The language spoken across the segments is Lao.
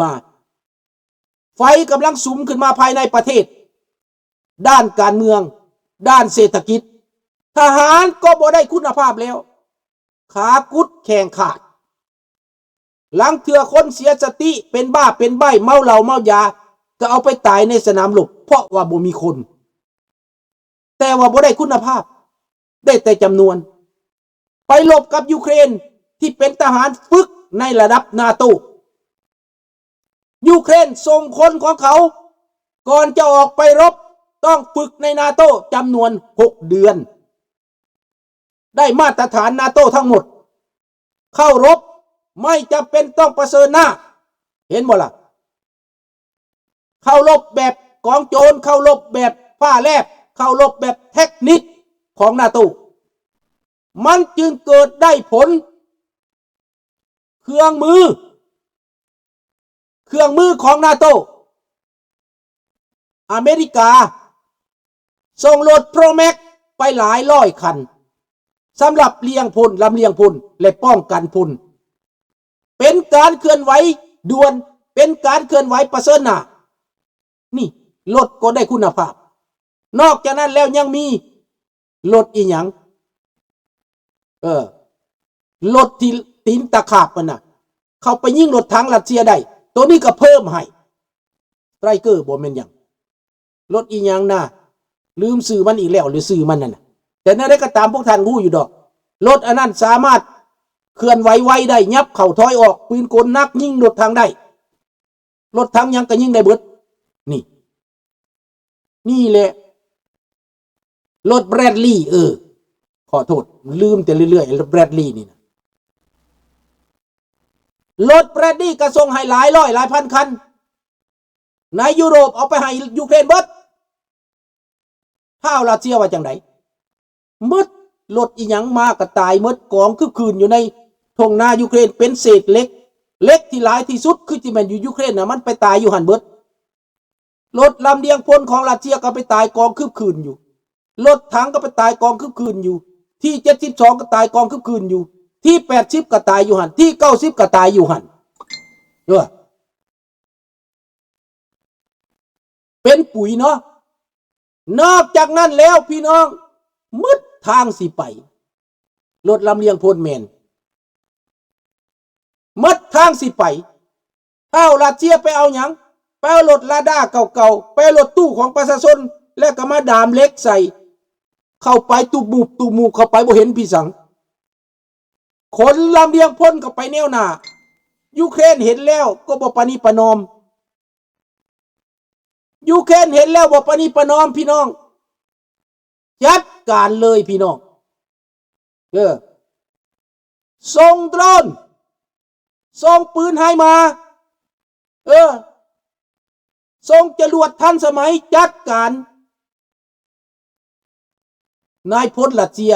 ມາ ໄຟກຳລັງສຸມຂຶ້ນມາພາຍໃນປະເທດ, ດ້ານການເມືອງ, ດ້ານເສດຖະກິດ, ທະຫານກໍບໍ່ໄດ້ຄຸນນະພາບແລ້ວ, ຂາກຸດແຂ້ງຂາດ. ລາງເທື່ອຄົນເສຍສະຕິ ເປັນບ້າເປັນໃບ້ ເມົາເຫຼົ້າເມົາຢາ ກໍເອົາໄປຕາຍໃນສະໜາມລົບ ເພາະວ່າບໍ່ມີຄົນ. ແຕ່ວ່າບໍ່ໄດ້ຄຸນນະພາບ, ໄດ້ແຕ່ຈຳນວນ. ໄປລົບກັບຢູເຄຣນທີ່ເປັນທະຫານຝຶກໃນລະດັບນາໂຕ. ຢູເຄຣນສົ່ງຄົນຂອງເຂົາ ກ່ອນຈະອອກໄປລົບ ຕ້ອງຝຶກໃນນາໂຕຈຳນວນຫົກເດືອນ. ໄດ້ມາດຕະຖານນາໂຕທັງໝົດ. ເຂົ້າລົບໄມ່ຈຳເປັນຕ້ອງປະເຊີນໜ້າ. ເຫັນບໍ່ລະ? ເຂົ້າລົບແບບກອງໂຈນ, ເຂົ້າລົບແບບຟ້າແລບ, ເຂົ້າລົບແບບເທັກນິກຂອງນາໂຕ. ມັນຈຶ່ງເກີດໄດ້ຜົນ. ເຄື່ອງມື, ເຄື່ອງມືຂອງນາໂຕ. ອາເມລິກາສົ່ງລົດໂປຣແມັກໄປຫຼາຍຮ້ອຍຄັນ ສຳລັບລ້ຽງພົນ, ລຳລຽງພົນ ແລະ ປ້ອງກັນພົນ. ເປັນການເຄື່ອນໄຫວດ່ວນ, ເປັນການເຄື່ອນໄຫວປະເຊີນໜ້າ. ນີ້ ລົດກໍໄດ້ຄຸນນະພາບ. ນອກຈາກນັ້ນແລ້ວຍັງມີລົດອີ່ຫຍັງ? ເອີ ລົດທີ່ຕີນຕະຂາບຫັ້ນນະ, ເຂົ້າໄປຍິງລົດຖັງຣັດເຊຍໄດ້. ໂຕນີ້ກໍເພີ່ມໃຫ້. ສະໄຕຣເກີ ບໍ່ແມ່ນຫຍັງ. ລົດອີ່ຫຍັງນະ? ລືມຊື່ມັນອີກແລ້ວ ຫຼືຊື່ມັນນັ້ນນະ. ແຕ່ແນວໃດກໍຕາມ ພວກທ່ານຮູ້ຢູ່ດອກ. ລົດອັນນັ້ນສາມາດເຄື່ອນໄຫວໄວໄດ້, ຫຍັບເຂົ້າຖອຍອອກ, ປືນກົນໜັກຍິງລົດຖັງໄດ້. ລົດຖັງຫຍັງກໍຍິງໄດ້ເບິດ. ນີ້ ນີ້ແຫຼະ ລົດແບຣດລີ, ເອີ ຂໍໂທດ, ລືມແຕ່ເລື້ອຍໆ ລົດແບຣດລີນີ້ນະ. ລົດແບຣດລີກໍສົ່ງໃຫ້ຫຼາຍຮ້ອຍຫຼາຍພັນຄັນ. ໃນຢູໂຣບເອົາໄປໃຫ້ຢູເຄຣນເບິດ. ທ້າວຣັດເຊຍວ່າຈັ່ງໃດ? ໝົດ. ລົດອີ່ຫຍັງມາກໍຕາຍໝົດ, ກອງຄຶກຄື້ນຢູ່ໃນທົ່ງນາຢູເຄຣນ ເປັນເສດເຫຼັກ. ເຫຼັກທີ່ຫຼາຍທີ່ສຸດຄືຊິແມ່ນຢູ່ຢູເຄຣນນະ, ມັນໄປຕາຍຢູ່ຫັ້ນເບິດ. ລົດລຳລຽງພົນຂອງຣັດເຊຍກໍໄປຕາຍກອງຄຶກຄື້ນຢູ່. ລົດຖັງກໍໄປຕາຍກອງຄຶກຄື້ນຢູ່. ທີເຈັດສິບສອງກໍຕາຍກອງຄຶກຄື້ນຢູ່. ທີແປດສິບກໍຕາຍຢູ່ຫັ້ນ. ທີເກົ້າສິບກໍຕາຍຢູ່ຫັ້ນ. ເອີ ເປັນປຸ໋ຍເນາະ. ນອກຈາກນັ້ນແລ້ວ ພີ່ນ້ອງ, ໝົດທາງຊິໄປ. ລົດລຳລຽງພົນແມ່ນ ໝົດທາງຊິໄປ. ທ້າວຣັດເຊຍໄປເອົາຫຍັງ? ໄປເອົາລົດລາດາເກົ່າໆ, ໄປເອົາລົດຕູ້ຂອງປະຊາຊົນ ແລ້ວກໍມາດາມເຫຼັກໃສ່. ເຂົ້າໄປຕຸບມຸບຕຸບມຸບເຂົ້າໄປ ບໍ່ເຫັນພິສັງ. ຂົນລຳລຽງພົນເຂົ້າໄປແນວໜ້າ. ຢູເຄຣນເຫັນແລ້ວກໍບໍ່ປະນີປະນອມ. ຢູເຄຣນເຫັນແລ້ວບໍ່ປະນີປະນອມ ພີ່ນ້ອງ. ຈັດການເລີຍ ພີ່ນ້ອງ. ເອີ ສົ່ງໂດຣນ, ສົ່ງປືນໄຮມາ, ເອີ ສົ່ງຈະຫຼວດທັນສະໄໝ, ຈັດການ. ນາຍພົນຣັດເຊຍ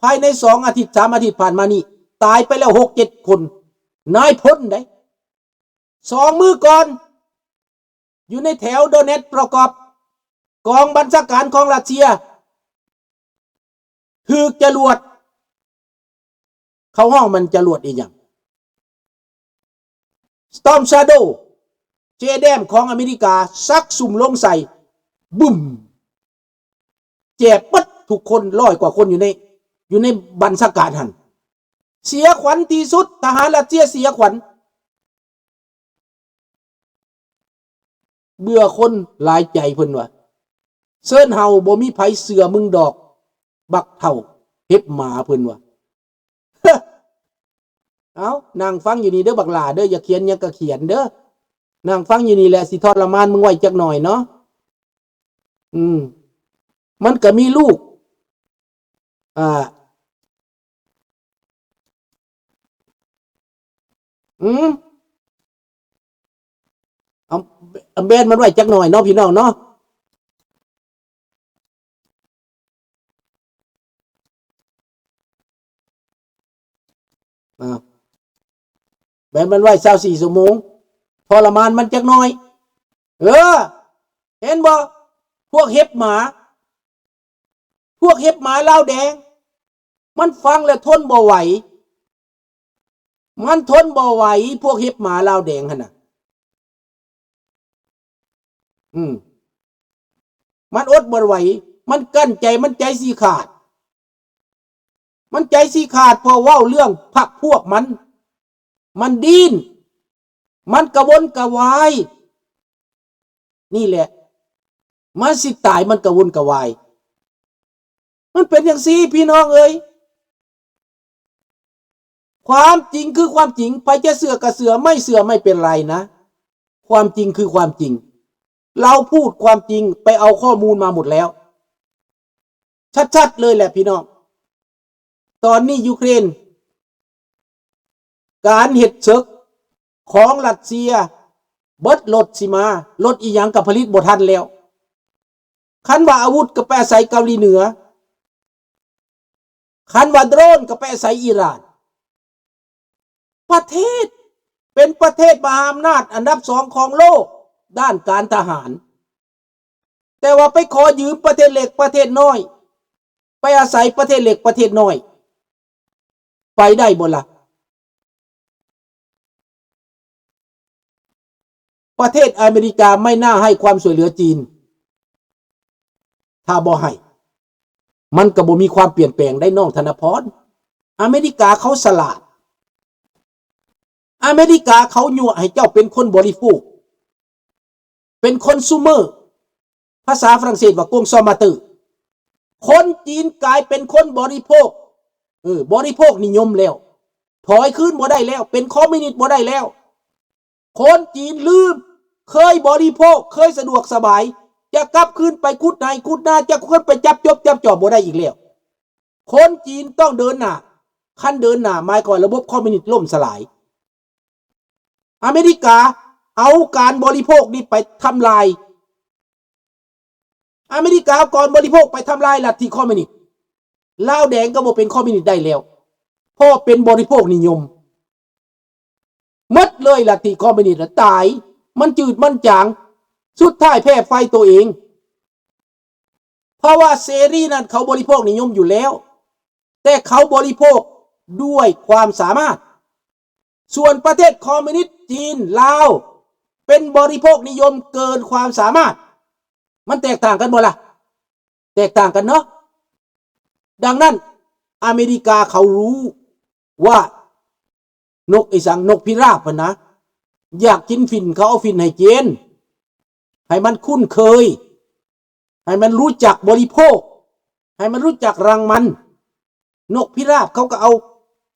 ພາຍໃນສອງອາທິດ ສາມອາທິດຜ່ານມານີ້ ຕາຍໄປແລ້ວຫົກເຈັດຄົນ. ນາຍພົນໃດ໋. ສອງມື້ກ່ອນ ຢູ່ໃນແຖວໂດເນັດ ໂປຣກອບ ກອງບັນຊາການຂອງຣັດເຊຍ ຖືກຈະຫຼວດ, ເຂົາຮ້ອງມັນຈະຫຼວດອີ່ຫຍັງ? Storm Shadow, J-dam ຂອງອາເມລິກາຊັກສຸມລົງໃສ່ ບຶ້ມ! ເຈັບເບິດທຸກຄົນ, ຮ້ອຍກວ່າຄົນຢູ່ໃນ, ຢູ່ໃນບັນຊາການຫັ້ນ. ເສຍຂວັນທີ່ສຸດ, ທະຫານຣັດເຊຍເສຍຂວັນ. ເບື່ອຄົນຫຼາຍໃຈ ເພິ່ນວ່າ. ເຊີນເຮົາບໍ່ມີໃຜເຊື່ອມຶງດອກ ບັກເຖົ້າເຫັບໝາ ເພິ່ນວ່າ. ເອົ້າ, ນັ່ງຟັງຢູ່ນີ້ເດີ້ບັກຫຼ້າເດີ້, ຢາກຂຽນຫຍັງກໍຂຽນເດີ້. ນັ່ງຟັງຢູ່ນີ້ແຫຼະ, ຊິທໍລະມານມຶງໄວ້ຈັກໜ້ອຍເນາະ. ອືມ, ມັນກໍມີລູກ, ອ່າ, ອືມ, ເອົາ, ເອົາແບນມັນໄວ້ຈັກໜ້ອຍເນາະ ພີ່ນ້ອງເນາະ. ອ່າ, ແບນມັນໄວ້ຊາວສີ່ຊົ່ວໂມງ, ທໍລະມານມັນຈັກໜ້ອຍ. ເອີ, ເຫັນບໍ່? ພວກເຫັບໝາ, ພວກເຫັບໝາລາວແດງ, ມັນຟັງແລ້ວທົນບໍ່ໄຫວ. ມັນທົນບໍ່ໄຫວ, ພວກເຫັບໝາລາວແດງຫັ້ນນະ. ອືມ ມັນອົດບໍ່ໄຫວ ມັນກັ້ນໃຈ ມັນໃຈຊິຂາດ ມັນໃຈຊິຂາດ ເພາະເວົ້າເລື່ອງພັກພວກມັນ ມັນດີ້ນ ມັນກະວົນກະວາຍ ນີ້ແຫຼະ ມັນຊິຕາຍ ມັນກະວົນກະວາຍ ມັນເປັນຈັ່ງຊີ້ ພີ່ນ້ອງເອີຍ. ຄວາມຈິງຄືຄວາມຈິງ ໃຜຈະເຊື່ອກະເຊື່ອ ໄມ່ເຊື່ອໄມ່ເປັນໄລນະ ຄວາມຈິງຄືຄວາມຈິງ ເຮົາພູດຄວາມຈິງ ໄປເອົາຂໍ້ມູນມາໝົດແລ້ວ ຊັດໆເລີຍແຫຼະພີ່ນ້ອງ. ຕອນນີ້ຢູເຄຣນ ການເຮັດເສິກຂອງຣັດເຊຍ ເບິດລົດຊິມາ ລົດອີ່ຫຍັງກະຜະລິດບໍ່ທັນແລ້ວ. ຄັນວ່າອາວຸດກະໄປອາໄສເກົາຫຼີເໜືອ ຄັນວ່າໂດຣນກະໄປອາໄສອີຣານ. ປະເທດ ເປັນປະເທດມະຫາອຳນາດອັນດັບສອງຂອງໂລກດ້ານການທະຫານ ແຕ່ວ່າໄປຂໍຢືມປະເທດເລັກປະເທດນ້ອຍ ໄປອາໄສປະເທດເລັກປະເທດນ້ອຍ ໄປໄດ້ບໍ່ລະ? ປະເທດອາເມລິກາໄມ່ໜ້າໃຫ້ຄວາມຊ່ວຍເຫຼືອຈີນ ຖ້າບໍ່ໃຫ້ ມັນກະບໍ່ມີຄວາມປ່ຽນແປງໄດ໋ນ້ອງທະນະພອນ. ອາເມລິກາເຂົາສະຫຼາດ ອາເມລິກາເຂົາຍົວະໃຫ້ເຈົ້າເປັນຄົນບໍລິໂພກ ເປັນຄອນຊູເມີ ພາສາຝຣັ່ງເສດວ່າ consommateur. ຄົນຈີນກາຍເປັນຄົນບໍລິໂພກ ເອີ ບໍລິໂພກນິຍົມແລ້ວ ຖອຍຄືນບໍ່ໄດ້ແລ້ວ ເປັນຄອມມິວນິດບໍ່ໄດ້ແລ້ວ. ຄົນຈີນລືມເຄີຍບໍລິໂພກ ເຄີຍສະດວກສະບາຍ ຈະກັບຄືນໄປຂຸດໄຮ່ຂຸດນາ ຈະຄືນໄປຈັບຈົບຈັບຈອບບໍ່ໄດ້ອີກແລ້ວ. ຄົນຈີນຕ້ອງເດີນໜ້າ ຄັນເດີນໜ້າໝາຍຄວາມວ່າລະບົບຄອມມິວນິດລົ້ມສະຫຼາຍ. ອາເມລິກາເອົາການບໍລິໂພກນີ້ໄປທຳລາຍ ອາເມລິກາເອົາການບໍລິໂພກໄປທຳລາຍລັດທິຄອມມິວນິດ ລາວແດງກໍບໍ່ເປັນຄອມມິວນິດໄດ້ແລ້ວ ເພາະເປັນບໍລິໂພກນິຍົມ ໝົດເລີຍລັດທິຄອມມິວນິດນະ ຕາຍ ມັນຈືດມັນຈາງ ສຸດທ້າຍແພ້ໄຟໂຕເອງ. ເພາະວ່າເສລີນັ້ນເຂົາບໍລິໂພກນິຍົມຢູ່ແລ້ວ ແຕ່ເຂົາບໍລິໂພກດ້ວຍຄວາມສາມາດ. ສ່ວນປະເທດຄອມມິວນິດຈີນ ລາວ ເປັນບໍລິໂພກນິຍົມເກີນຄວາມສາມາດ. ມັນແຕກຕ່າງກັນບໍ່ລະ? ແຕກຕ່າງກັນເນາະ. ດັ່ງນັ້ນ ອາເມລິກາເຂົາຮູ້ວ່າ ນົກອີສັງ ນົກພິລາບຫັ້ນນະ ຢາກກິນຝິ່ນ ເຂົາເອົາຝິ່ນໃຫ້ກິນ ໃຫ້ມັນຄຸ້ນເຄີຍ ໃຫ້ມັນຮູ້ຈັກບໍລິໂພກ ໃຫ້ມັນຮູ້ຈັກລັງມັນ. ນົກພິລາບເຂົາກໍເອົາ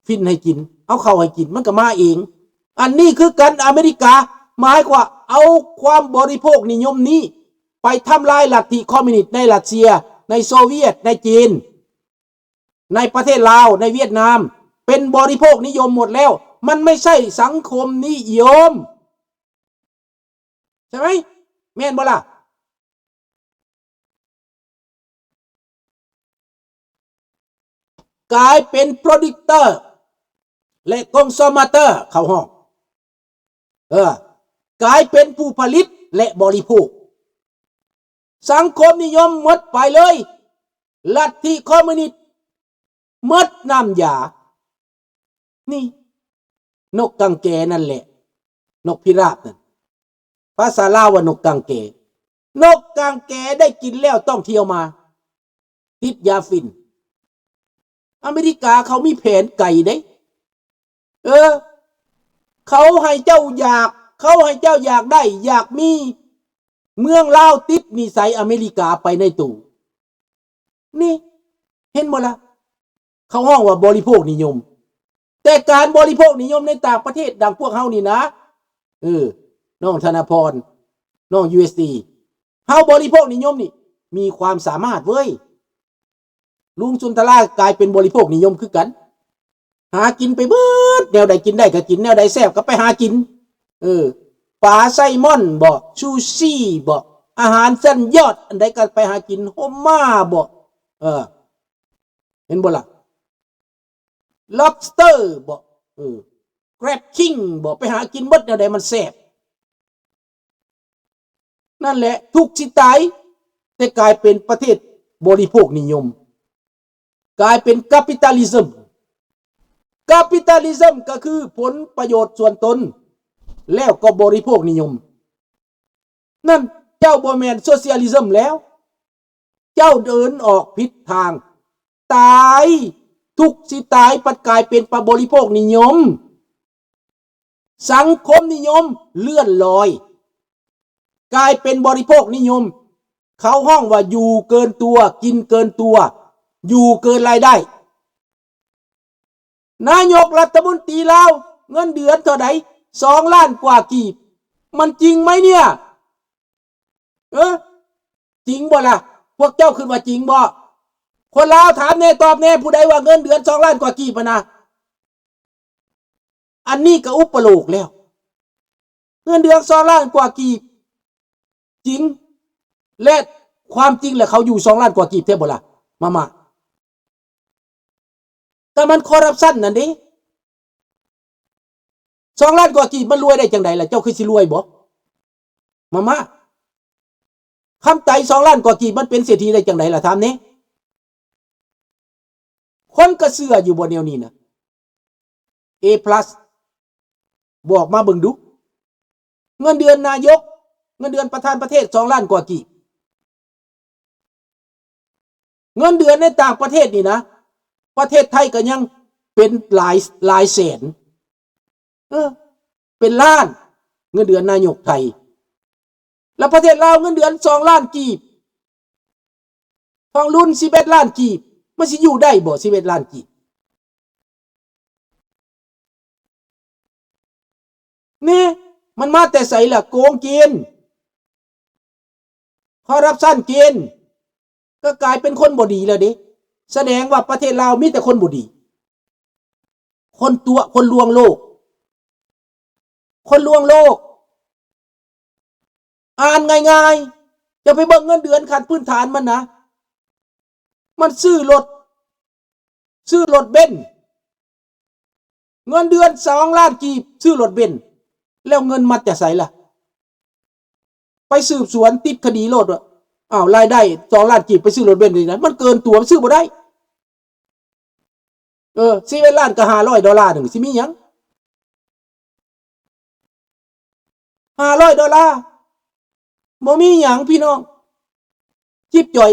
ຝິ່ນໃຫ້ກິນ ເອົາເຂົ້າໃຫ້ກິນ ມັນກໍມາເອງ. ອັນນີ້ຄືກັນ ອາເມລິກາໝາຍຄວາມວ່າເອົາຄວາມບໍລິໂພກນິຍົມນີ້ໄປທຳລາຍລັດທິຄອມມິວນິດໃນຣັດເຊຍ ໃນໂຊວຽດ ໃນຈີນ ໃນປະເທດລາວ ໃນຫວຽດນາມ ເປັນບໍລິໂພກນິຍົມໝົດແລ້ວ. ມັນໄມ່ໃຊ່ສັງຄົມນິຍົມ ໃຊ່ໄໝ? ແມ່ນບໍ່ລະ? ກາຍເປັນໂປຣດິວເຕີ ແລະ ຄອນຊູມເຕີ ເຂົາຮ້ອງ ເອີ ກາຍເປັນຜູ້ຜະລິດ ແລະ ບໍລິໂພກ. ສັງຄົມນິຍົມໝົດໄປເລີຍ ລັດທິຄອມມິວນິດໝົດນ້ຳຢາ. ນີ້ ນົກກັງແກນັ້ນແຫຼະ ນົກພິລາບນັ້ນ ພາສາລາວວ່ານົກກັງແກ. ນົກກັງແກໄດ້ກິນແລ້ວຕ້ອງທ່ຽວມາ ຕິດຢາຝິ່ນ. ອາເມລິກາເຂົາມີແຜນໄກເດ້. ເອີ ເຂົາໃຫ້ເຈົ້າຢາກ ເຂົາໃຫ້ເຈົ້າຢາກໄດ້ ຢາກມີ ເມືອງລາວຕິດນິໄສອາເມລິກາໄປໃນໂຕ. ນີ້ ເຫັນບໍ່ລະ? ເຂົາຮ້ອງວ່າບໍລິໂພກນິຍົມ ແຕ່ການບໍລິໂພກນິຍົມໃນຕ່າງປະເທດ ດັ່ງພວກເຮົານີ້ນະ ເອີ ນ້ອງທະນາພອນ ນ້ອງຢູເອັສດີ ເຮົາບໍລິໂພກນິຍົມນີ້ ມີຄວາມສາມາດເວີຍ. ລຸງສຸນທະລາກາຍເປັນບໍລິໂພກນິຍົມຄືກັນ ຫາກິນໄປເບິດ ແນວໃດກິນໄດ້ກໍກິນ ແນວໃດແຊບກໍໄປຫາກິນ. ເອີ ປາໄຊມອນບໍ ຊູຊີບໍ ອາຫານຊັ້ນຍອດອັນໃດກໍໄປຫາກິນ ໂຮມມາບໍ ເອີ ເຫັນບໍ່ລະ? ລັອບສເຕີບໍ ເອີ ແກຣັບຄິງບໍ ໄປຫາກິນເບິດແນວໃດມັນແຊບ. ນັ້ນແຫຼະ ທຸກຊິຕາຍ ແຕ່ກາຍເປັນປະເທດບໍລິໂພກນິຍົມ ກາຍເປັນ capitalism. Capitalism ກໍຄືຜົນປະໂຫຍດສ່ວນຕົນ ແລ້ວກໍບໍລິໂພກນິຍົມ. ນັ້ນ ເຈົ້າບໍ່ແມ່ນໂຊຊຽລິຊຶມແລ້ວ. ເຈົ້າເດີນອອກຜິດທາງ. ຕາຍ ທຸກຊິຕາຍ ພັດກາຍເປັນປະບໍລິໂພກນິຍົມ. ສັງຄົມນິຍົມເລື່ອນລອຍ ກາຍເປັນບໍລິໂພກນິຍົມ. ເຂົາຮ້ອງວ່າຢູ່ເກີນຕົວ, ກິນເກີນຕົວ, ຢູ່ເກີນລາຍໄດ້. ນາຍົກລັດຖະມົນຕີລາວ ເງິນເດືອນເທົ່າໃດ? ສອງລ້ານກວ່າກີບ. ມັນຈິງໄໝເນຍ? ເອີ ຈິງບໍ່ລະ? ພວກເຈົ້າຄິດວ່າຈິງບໍ່? ຄົນລາວຖາມແດ່, ຕອບແດ່, ຜູ້ໃດວ່າເງິນເດືອນສອງລ້ານກວ່າກີບຫັ້ນນະ? ອັນນີ້ກໍອຸປະໂລກແລ້ວ. ເງິນເດືອນສອງລ້ານກວ່າກີບ ຈິງ ແລະ ຄວາມຈິງແຫຼະ ເຂົາຢູ່ສອງລ້ານກວ່າກີບແທ້ບໍ່ລະ? ມາມາ ກໍມັນຄໍຣັບຊັນນັ້ນເດ້. ສອງລ້ານກວ່າກີບມັນລວຍໄດ້ຈັ່ງໃດລະ? ເຈົ້າຄືຊິລວຍບໍ່? ມາມາ ຄຳໄຕ ສອງລ້ານກວ່າກີບມັນເປັນເສດຖີໄດ້ຈັ່ງໃດລະ? ຖາມແດ່. ຄົນກໍເຊື່ອຢູ່ບໍ່ແນວນີ້ນະ? ເອພລັສ ບອກມາເບິ່ງດູ. ເງິນເດືອນນາຍົກ, ເງິນເດືອນປະທານປະເທດ ສອງລ້ານກວ່າກີບ. ເງິນເດືອນໃນຕ່າງປະເທດນີ້ນະ, ປະເທດໄທກໍຍັງເປັນຫຼາຍ, ຫຼາຍແສນ, ເອີ, ເປັນລ້ານ ເງິນເດືອນນາຍົກໄທ. ແລ້ວປະເທດລາວເງິນເດືອນສອງລ້ານກີບ, ທອງລຸນສິບເອັດລ້ານກີບ, ມັນຊິຢູ່ໄດ້ບໍ່ ສິບເອັດລ້ານກີບ? ນີ້ ມັນມາແຕ່ໃສລະ? ໂກງກິນ, ຄໍຣັບຊັນກິນ, ກໍກາຍເປັນຄົນບໍ່ດີແລ້ວເດ້. ສະແດງວ່າປະເທດລາວມີແຕ່ຄົນບໍ່ດີ, ຄົນຕົວະ, ຄົນລວງໂລກ, ຄົນລວງໂລກ. ອ່ານງ່າຍໆ, ຈະໄປເບິ່ງເງິນເດືອນຂັ້ນພື້ນຖານມັນນະ, ມັນຊື້ລົດ, ຊື້ລົດເບັນ, ເງິນເດືອນສອງລ້ານກີບ ຊື້ລົດເບັນ, ແລ້ວເງິນມາຈາກໃສລະ? ໄປສືບສວນຕິດຄະດີໂລດວ່າ ອ້າວ ລາຍໄດ້ສອງລ້ານກີບ ໄປຊື້ລົດເບັນໄດ້ຈັ່ງໃດ? ມັນເກີນຕົວ, ມັນຊື້ບໍ່ໄດ້. ເອີ ສິບເອັດລ້ານກໍຫ້າຮ້ອຍໂດລາໜຶ່ງ ຊິມີຫຍັງ? ຫ້າຮ້ອຍໂດລາ ບໍ່ມີຫຍັງພີ່ນ້ອງ, ຈິບຈ່ອຍ.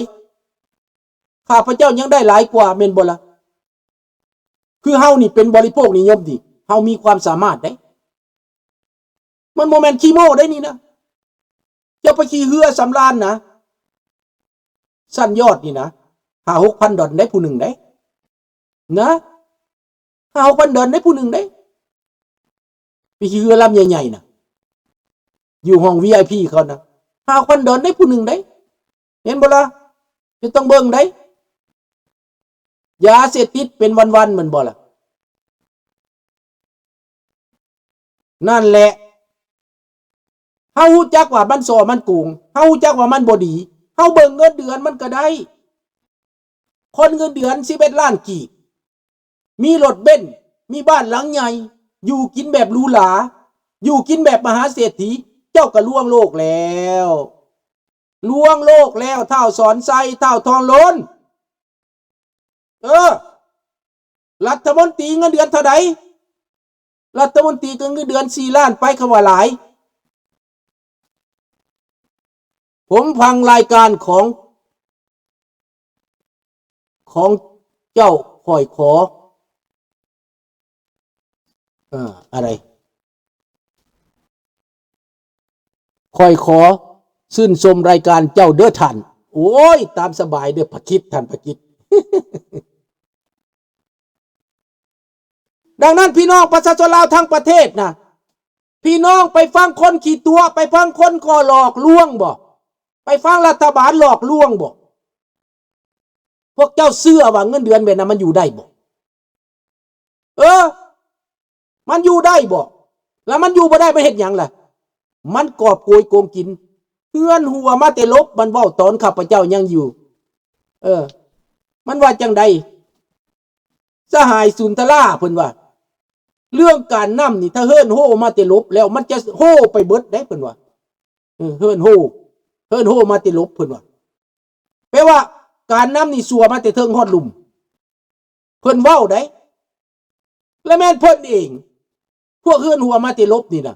ຂ້າພະເຈົ້າຍັງໄດ້ຫຼາຍກວ່າແມ່ນບໍ່ລະ? ຄືເຮົານີ້ເປັນບໍລິໂພກນິຍົມນີ້ ເຮົາມີຄວາມສາມາດເດ້. ມັນບໍ່ແມ່ນຂີ້ໂມ້ໄດ໋ນີ້ນະ. ເຈົ້າໄປຂີ່ເຮືອສຳລານນະ, ຊັ້ນຍອດນີ້ນະ ຫ້າຫົກພັນດອນໄດ໋ ຜູ້ໜຶ່ງໄດ໋ ນະ, ຫ້າຫົກພັນດອນໄດ໋ ຜູ້ໜຶ່ງໄດ໋. ໄປຂີ່ເຮືອລຳໃຫຍ່ໆນະ, ຢູ່ຫ້ອງ ວີໄອພີ ເຂົານະ, ຫ້າພັນດອນໄດ໋ ຜູ້ໜຶ່ງໄດ໋. ເຫັນບໍ່ລະ? ຈະຕ້ອງເບິ່ງໄດ໋. ຢາເສບຕິດເປັນວັນໆ ແມ່ນບໍ່ລະ? ນັ້ນແຫຼະ, ເຮົາຮູ້ຈັກວ່າມັນສໍ້ມັນໂກງ, ເຮົາຮູ້ຈັກວ່າມັນບໍ່ດີ, ເຮົາເບິ່ງເງິນເດືອນມັນກໍໄດ້. ຄົນເງິນເດືອນສິບເອັດລ້ານກີບ, ມີລົດເບັນ, ມີບ້ານຫຼັງໃຫຍ່, ຢູ່ກິນແບບຫຼູຫຼາ, ຢູ່ກິນແບບມະຫາເສດຖີ, ເຈົ້າກໍລວງໂລກແລ້ວ, ລວງໂລກແລ້ວ. ທ້າວສອນໄຊ, ທ້າວທອງລຸນ, ເອີ, ລັດຖະມົນຕີເງິນເດືອນເທົ່າໃດ? ລັດຖະມົນຕີກໍເງິນເດືອນສີ່ລ້ານໄປ, ຄຳວ່າຫຼາຍ? ຜົມຟັງລາຍການຂອງ, ຂອງເຈົ້າ, ຂ້ອຍຂໍ, ເອີ, ອະໄລ? ຂ້ອຍຂໍຊື່ນຊົມລາຍການເຈົ້າເດີທ່ານ. ໂອ້ຍ, ຕາມສະບາຍເດີພະກິດ, ທ່ານພະກິດ. ດັ່ງນັ້ນ ພີ່ນ້ອງປະຊາຊົນລາວທັງປະເທດນະ, ພີ່ນ້ອງໄປຟັງຄົນຂີ້ຕົວະ, ໄປຟັງຄົນກໍ່ຫຼອກລວງບໍ? ໄປຟັງລັດຖະບານຫຼອກລວງບໍ? ພວກເຈົ້າເຊື່ອວ່າເງິນເດືອນແບບນັ້ນມັນຢູ່ໄດ້ບໍ? ເອີ, ມັນຢູ່ໄດ້ບໍ? ລະມັນຢູ່ບໍ່ໄດ້ ມັນເຮັດຫຍັງລະ? ມັນກອບໂກຍໂກງກິນ. ເຮືອນຫົວມາແຕ່ຫຼົບ, ມັນເວົ້າຕອນຂ້າພະເຈົ້າຍັງຢູ່. ເອີ, ມັນວ່າຈັ່ງໃດ? ສະຫາຍສຸນທະລາ ເພິ່ນວ່າ ເລື່ອງການນ້ຳນີ້ ຖ້າເຮີນໂຮມາແຕ່ຫຼົບແລ້ວ ມັນຈະໂຮໄປເບິດເດ້ ເພິ່ນວ່າ. ເອີ, ເຮີນໂຮ, ເຮີນໂຮມາແຕ່ຫຼົບ ເພິ່ນວ່າ. ແປວ່າການນ້ຳນີ້ຊົ່ວມາແຕ່ເທິງຮອດລຸ່ມ. ເພິ່ນເວົ້າໄດ໋, ແລະແມ່ນເພິ່ນເອງ, ພວກເຮືອນຫົວມາແຕ່ຫຼົບນີ້ນະ,